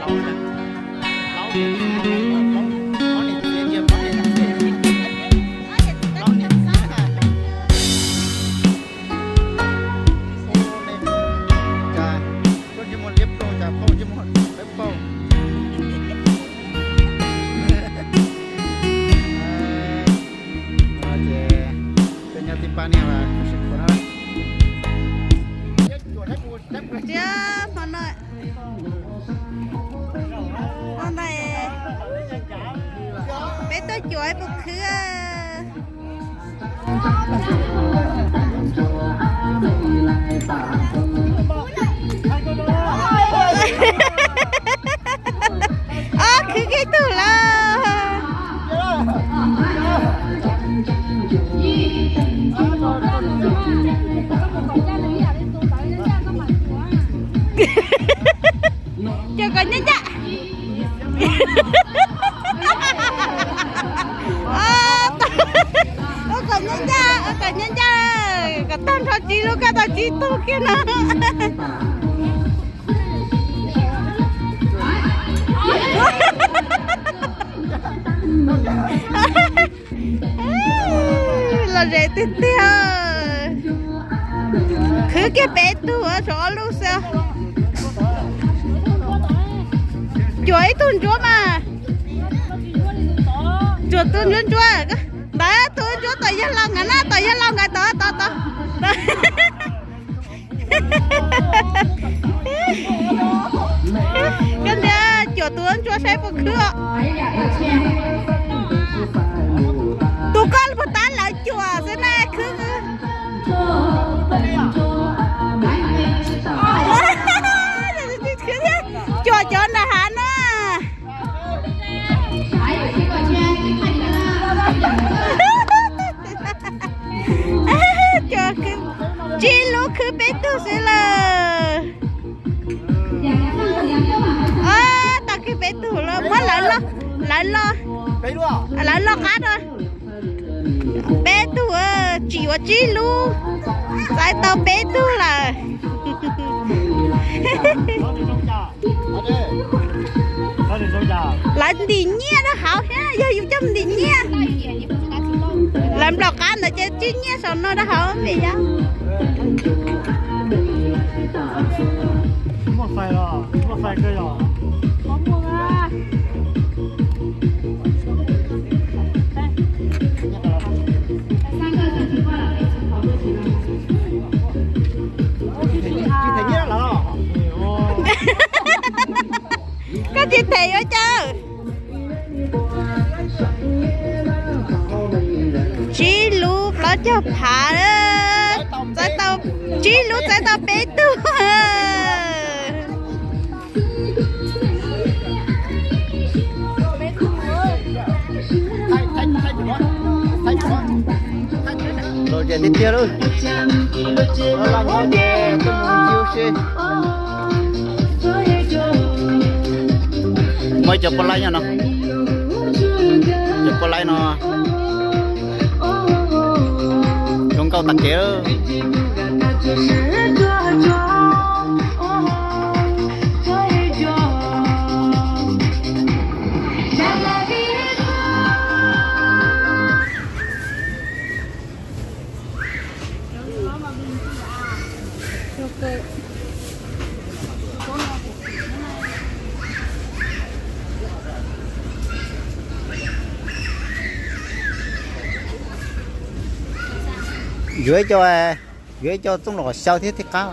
Ces tej nyab tij pab niag mas kuv sim khuam na. Tiab hmo no, hmo no peb tuaj cuam ib puas khwb. Ob khwb kiag tug lawm. Cuam kom nyab ncaj. Ua kom nyab ncaj, ua kom nyab ncaj, kom tag nrho Tsib Lub kaj tau Tsib tug kiag no. Lom zem tiag tiag. Khwv kiag peb tug, tshuav ob lub xwb. Cuam ib tug ntsuab mas. Cuam tus ntsuab ntsuab. Ntawd tus ntsuab tom yawg laus nkawd na, tom yawg laus nkawd tod tod tod. Koj niam, cuam tus ntsuab saib puas khwb os. Tus koj puas tab lawv cuam xwb na khwb. Cuam cov nram hav na. Tsib lub khwb peb tug xwb lawm. Tau khwb peb tug lawm, muab lawv los, lawv los qab na. Peb tug, tsis yuav tsib lub, txais tau peb tug lawm. Lawv ntim nyiaj rau hauv thiab, yog yus coj ntim nyiaj. Lawv nplaum qab ntawd ces tsib nyiaj saum no rau hauv vim yog. Koj tsis them yuav cas. Tsib lub plaub caug phav, txais tau, tsib lub txais tau peb tug. Lom zem tiag tiag lauj. Muaj ib cov poj laib nyob no, cov poj laib no zoo nkauj tag kev. Yuav ib co, yuav ib co txooj los xyaw thiab thiaj qab.